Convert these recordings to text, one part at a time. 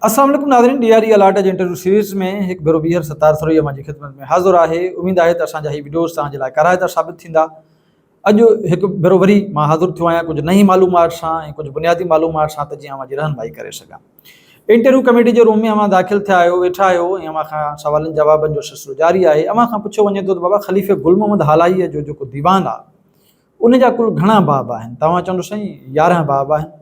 السلام عليڪم ناظرين ڊي آر اي الاٽ جي انٽرويو سيريز ۾ هڪ ڀيرو ٻيهر ستار سروهي اوهان جي خدمت ۾ حاضر آهي اميد آهي ته اسان جا هي وڊيوز توهان جي لاء ڪارائتا ثابت ٿيندا اڄ هڪ ڀيرو وري مان حاضر ٿيو آهيان ڪجهه نئين معلومات سان ۽ ڪجهه بنيادي معلومات سان ته جيئن اوهان جي رهنمائي ڪري سگهان انٽرويو ڪميٽي جي روم ۾ اوهان داخل ٿيا آهيو ويٺا آهيو ۽ اوهان کان سوالن جوابن جو سلسلو جاري آهي اوهان کان پڇيو وڃي ٿو ته بابا خليفي گل محمد هالائي جو جيڪو ديوان آهي ان جا ڪل گهڻا باب آهن توهان چوندو سائين 11 باب آهن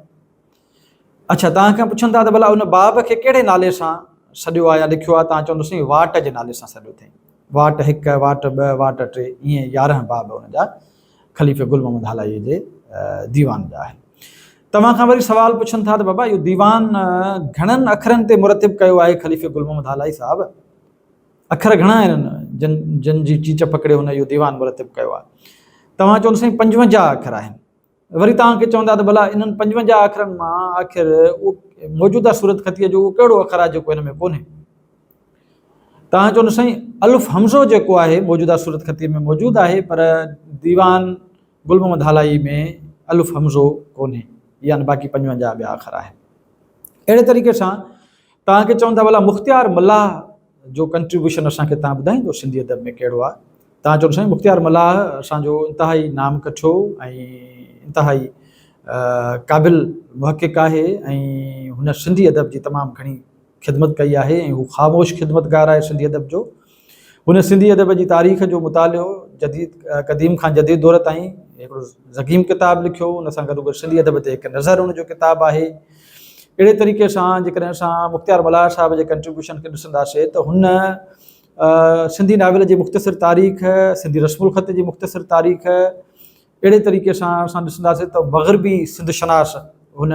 اڇا توهان کان پڇن ٿا ته ڀلا ان باب کي ڪهڙي نالي سان سڏيو آهي يا لکيو آهي توهان چوندو سائين واٽ جي نالي سان سڏيو اٿئي واٽ هڪ واٽ ٻه واٽ ٽي ائين 11 باب ان جا خليفي گل محمد هالائي جي ديوان جا آهن توهان کان وري سوال پڇن ٿا ته بابا اهو ديوان گهڻن اکرن تي مرتب ڪيو آهي خليفي گل محمد هالائي صاحب اکر گهڻا آهن جن جن جي چيچ پڪڙي هن اهو ديوان مرتب ڪيو آهي توهان چوندو سائين 55 اکر آهن وري توهان کي چوندا ته ڀلا انهن 55 اکرن مان آخر اهو موجوده صورتخطيء جو اهو ڪهڙو اکر آهي جيڪو هن ۾ ڪونهي؟ توهان چوندو سائين الف همزو جيڪو آهي موجوده صورتخطيء ۾ موجود آهي پر ديوان گل محمد هالائي ۾ الف همزو ڪونهي يعني باقي 55 ٻيا اکر آهن. اهڙي طريقي سان توهان کي چون ٿا ڀلا مختيار ملاح جو ڪنٽريبيوشن اسان کي توهان ٻڌائيندو سنڌي ادب ۾ ڪهڙو آهي؟ توهان چوندو سائين مختيار ملاح اسان جو انتهائي نام ڪٺو ۽ انتهائي قابل محقق آهي ۽ هن سنڌي ادب جي تمام گهڻي خدمت ڪئي آهي ۽ هو خاموش خدمتگار آهي سنڌي ادب جو هن سنڌي ادب جي تاريخ جو مطالعو جديد قديم کان جديد دور تائين هڪڙو ضخيم ڪتاب لکيو ان سان گڏوگڏ سنڌي ادب تي هڪ نظر ان جو ڪتاب آهي اهڙي طريقي سان جيڪڏهن اسان مختيار ملاح صاحب جي ڪنٽريبيوشن کي ڏسنداسي ته هن سنڌي ناول جي مختصر تاريخ سنڌي رسم الخط جي مختصر تاريخ اهڙي طريقي سان اسان ڏسنداسين ته مغربي سنڌ شناس هن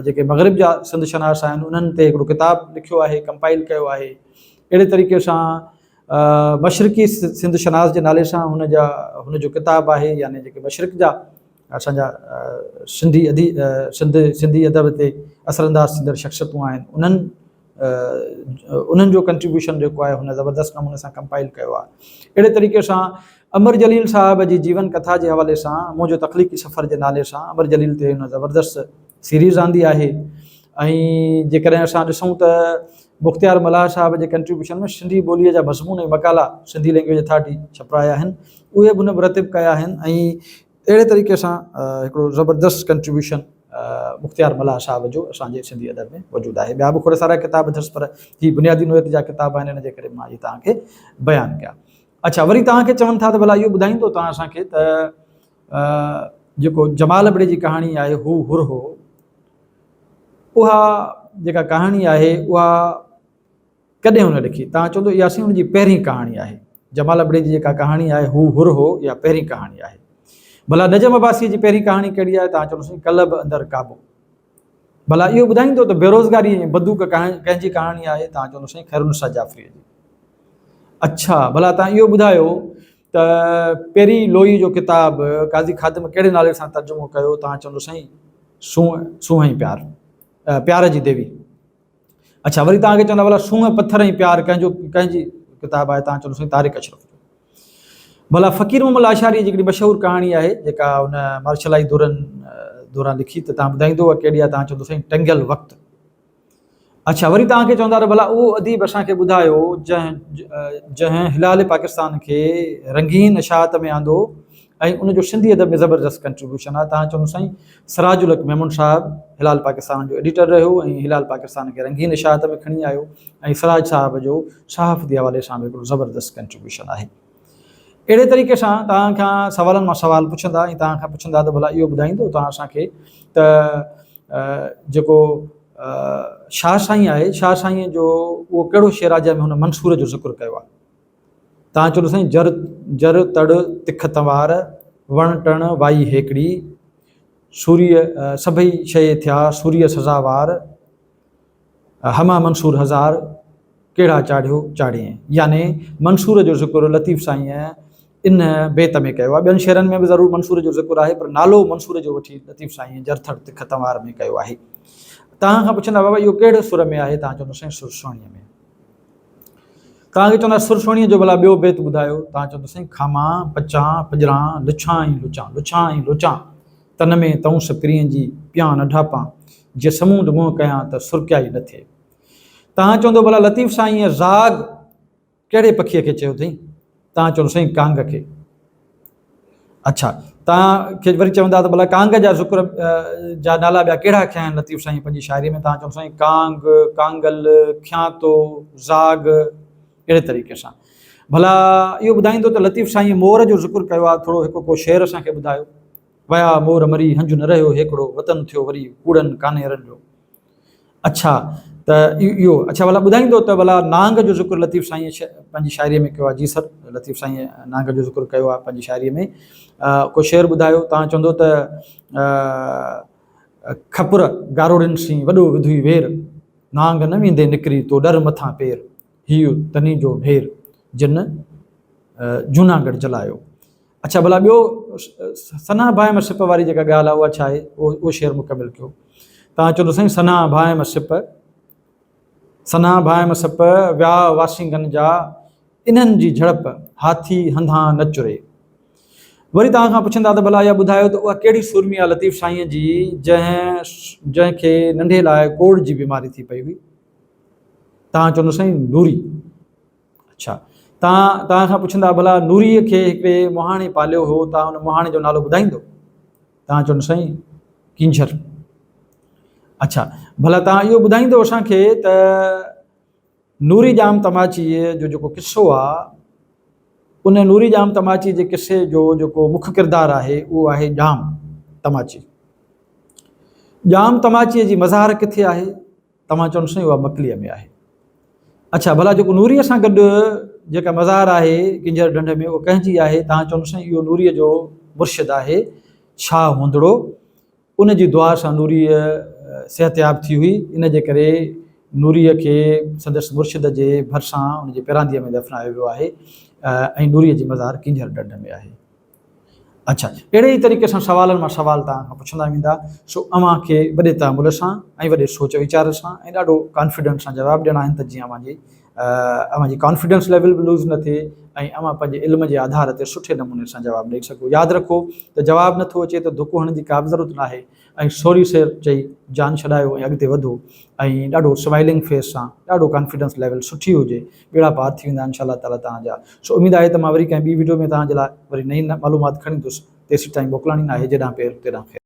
جيڪي مغرب جا سنڌ شناس آهن انهن تي هڪڙو ڪتاب لکيو آهي ڪمپائل ڪيو آهي اهڙي طريقي سان مشرقي سنڌ شناس جي نالي سان هن جا هن جو ڪتاب آهي يعني جيڪي مشرق جا اسان جا سنڌي ادي سنڌ سنڌي ادب تي اثر انداز ٿيندڙ شخصيتون آهن انهن انهن جو ڪنٽريبيوشن جيڪو آهي هن زبردست نموني سان ڪمپائل ڪيو آهي اهڙي طريقي سان امر جليل صاحب جي جيون ڪٿا جي حوالي سان منهنجو تخليقي سفر جي نالي سان امر جليل تي هن زبردست سيريز آندي آهي ۽ جيڪڏهن اسان ڏسون ته مختيار ملاح صاحب جي ڪنٽريبيوشن ۾ سنڌي ٻوليء جا مضمون ۽ مقالا سنڌي لينگويج اٿارٽي ڇپرايا آهن اهي به هن مرتب ڪيا آهن ۽ اهڙي طريقي سان هڪڙو زبردست ڪنٽريبيوشن مختيار ملاح صاحب جو اسان جي سنڌي ادب ۾ موجود آهي. ٻيا به کوڙ سارا ڪتاب اٿس پر هي بنيادي نوعيت جا ڪتاب آهن ان جي ڪري مان اهي توهان کي بيان ڪيا. اڇا وري توهان کي چون ٿا ته ڀلا اهو ٻڌائيندو توهان اسان کي ته جيڪو جمال ابڙي جي ڪهاڻي آهي هو حر هو اها جيڪا ڪهاڻي آهي اها ڪڏهن هن لکي؟ توهان چوندو اها سائين هن جي پهرين ڪهاڻي آهي. جمال ابڙي جي جيڪا ڪهاڻي آهي هو حر هو اها پهرين ڪهاڻي آهي. ڀلا نجم عباسيء جي پهرين ڪهاڻي ڪهڙي آهي؟ توهان چوندو سائين ڪلب اندر ڪعبو. ڀلا اهو ٻڌائيندو ته بيروزگاري ۽ بندوق ڪنهن جي ڪهاڻي آهي؟ توهان چوندو سائين خيرالنساء جعفريء جي. اڇا ڀلا توهان اهو ٻڌايو ته پيري لوئي جو ڪتاب قاضي خادم ڪهڙي نالي سان ترجمو ڪيو؟ توهان چوندو سائين سونهن ۽ پيار، پيار جي ديوي. اڇا وري توهان کي چوندا ڀلا سونهن پٿر ۽ پيار ڪنهن جو ڪنهن جي ڪتاب آهي توهان چوندو سائين طارق اشرف جو ڀلا فقير محمد لاشاري جي هڪڙي مشهور ڪهاڻي آهي جيڪا ان مارشلائي دورن دوران لکي ته توهان ٻڌائيندو اها ڪهڙي آهي توهان چوندو سائين ٽنگيل وقت اڇا وري توهان کي چوندا ته ڀلا اهو اديب اسان کي ٻڌايو جنهن جنهن هلال پاڪستان کي رنگين اشاعت ۾ آندو ۽ ان جو سنڌي ادب ۾ زبردست ڪنٽريبيوشن آهي تهان چوندو سائين سراج الحق ميمڻ صاحب هلال پاڪستان جو ايڊيٽر رهيو ۽ هلال پاڪستان کي رنگين اشاعت ۾ کڻي آيو ۽ سراج صاحب جو صحافتي حوالي سان به هڪڙو زبردست ڪنٽريبيوشن آهي اهڙي طريقي سان توهان کان سوالن مان سوال پڇندا ۽ توهان کان پڇندا ته ڀلا اهو ٻڌائيندو توهان اسان کي ته جيڪو شاهه سائين آهي شاهه سائين جو اهو ڪهڙو شعر آهي جنهن ۾ هن منصور جو ذڪر ڪيو آهي تان چوندو سائين جر جر تڙ تک تنوار، وڻ ٽڻ وائي هيڪڙي، سوريء سڀئي شيء ٿيا سوريء سزاوار، هما منصور هزار، ڪهڙا چاڙهيو چاڙهين. يعني منصور جو ذڪر لطيف سائينء ان بيت ۾ ڪيو آهي. ٻين شعرن ۾ به ضرور منصور جو ذڪر آهي پر نالو منصور جو وٺي لطيف سائينء جرٿڙ تک تنوار ۾ ڪيو آهي. توهان کان پڇندا بابا اهو ڪهڙي سر ۾ آهي؟ توهان چوندو سائين سر سهڻيء ۾. توهان کي چوندا سر سهڻيء جو ڀلا ٻيو بيت ٻڌايو. توهان چوندو سائين کامان، پچان، پڄران، لڇان ۽ لچان، لڇان ۽ لوچان، تن ۾ تئونس پرينء جي، پيان نه ڍاپان، جي سمونڊ منهن ڪيان ته سرڪيائي نه ٿئي. توهان چوندو ڀلا لطيف سائينء زاغ ڪهڙي پکيء کي چيو اٿئين؟ توهان چوندو سائين ڪانگ کي. اڇا توهان کي وري چوندا ته ڀلا ڪانگ جا ذڪر جا نالا ٻيا ڪهڙا کنيا آهن لطيف سائين پنهنجي شاعريء ۾؟ توهان چوندو سائين ڪانگ، ڪانگل، کيانتو، زاغ اهڙي طريقي سان. ڀلا اهو ٻڌائيندو ته لطيف سائين مور جو ذڪر ڪيو آهي ٿورو هڪ ڪو شعر اسان کي ٻڌايو. ويا مور مري هنج نه رهيو هيڪڙو وطن ٿيو وري ڪوڙن ڪانئرن جو. اڇا ته اهو اڇا ڀلا ٻڌائيندو ته ڀلا نانگ جو ذڪر لطيف سائين پنهنجي شاعريء ۾ ڪيو آهي؟ جي سر لطيف سائين نانگ جو ذڪر ڪيو آهي پنهنجي شاعريء ۾ ڪو شعر ٻڌايو. توهان چوندو ته کپر گاروڙين سين وڏو وڌوئي وير، نانگ نه ويندي نڪري تو ڏر مٿان پير، هيء تني جو ڍير جن جوناڳڙهه جلايو. اڇا ڀلا ٻيو ثنا ڀانئم سپ واري جيڪا ڳالهه آهي اها ڇا آهي؟ اهو شعر مڪمل ڪيو. توهان چوندو سائين ثنا ڀانئم سپ، ثنا ڀانئم سپ، ويا واسينگن جا، انهن جي جهڙپ، هاٿي هنڌان نه چري. وري توهان کان پڇندا ته ڀلا اها ٻڌايو ته اها ڪهڙي سورمي آهي لطيف سائينء جي جنهن جنهن کي ننڍي لاء ڪوڙهه جي بيماري ٿي پئي هئي؟ توهان چوندو سائين نوري. اڇا تان توهان کان پڇندا ڀلا نوريء کي هڪڙي مهاڻي پاليو هو تان ان مهاڻي جو نالو ٻڌائيندو؟ تان چون سائين ڪينجهر. اڇا ڀلا تان اهو ٻڌائيندو اسان کي ته نوري ڄام تماچيء جو جيڪو قصو آ ان نوري ڄام تماچي جي قصي جو جيڪو مک ڪردار آهي اهو آهي ڄام تماچي. ڄام تماچيء جي مزار ڪٿي آهي؟ توهان چون سائين اها مڪليء ۾ آهي. اڇا ڀلا جيڪو نوريء سان گڏ جيڪا مزار آهي ڪينجهر ڍنڍ ۾ اهو ڪنهن جي آهي؟ توهان چون سائين اهو نوريء جو مرشد آهي شاهه هوندڙو. ان جي دعا سان نوريء صحتياب ٿي هئي ان جي ڪري نوريء کي سندس مرشد جي ڀرسان ان جي پيرانديء ۾ دفنايو ويو آهي ۽ نوريء جي مزار ڪينجهر ڍنڍ ۾ آهي. اڇا اهڙي ئي طريقي سان سوالن مان سوال توهان کان پڇندا ويندا سو اوهان کي وڏي تحمل سان ۽ وڏي سوچ ويچار سان ۽ ڏاڍو ڪانفيڊنس سان جواب ڏيڻا آهن ته جيئن اوهان جي اوهان جي ڪانفيڊنس ليول به لوز نه ٿئي ۽ اوهان پنهنجي علم جي آڌار تي سٺي نموني سان جواب ڏئي سگهو. ياد رکو ته جواب نٿو اچي ته ڌڪ هڻڻ جي ڪا به ضرورت ناهي ۽ سوري سير چئي جان ڇڏايو ۽ اڳتي وڌو ۽ ڏاڍو سمائلنگ فيس سان ڏاڍو ڪانفيڊنس ليول سٺي هجي ٻيڙا پار ٿي ويندا انشاء الله تعالي توهان جا سو اميد آهي ته مان وري ڪنهن ٻي وڊيو ۾ توهان جي لاء وري نئين معلومات کڻي ايندس تيسين تائين موڪلاڻي ناهي جيڏانهن پير تيڏانهن خير.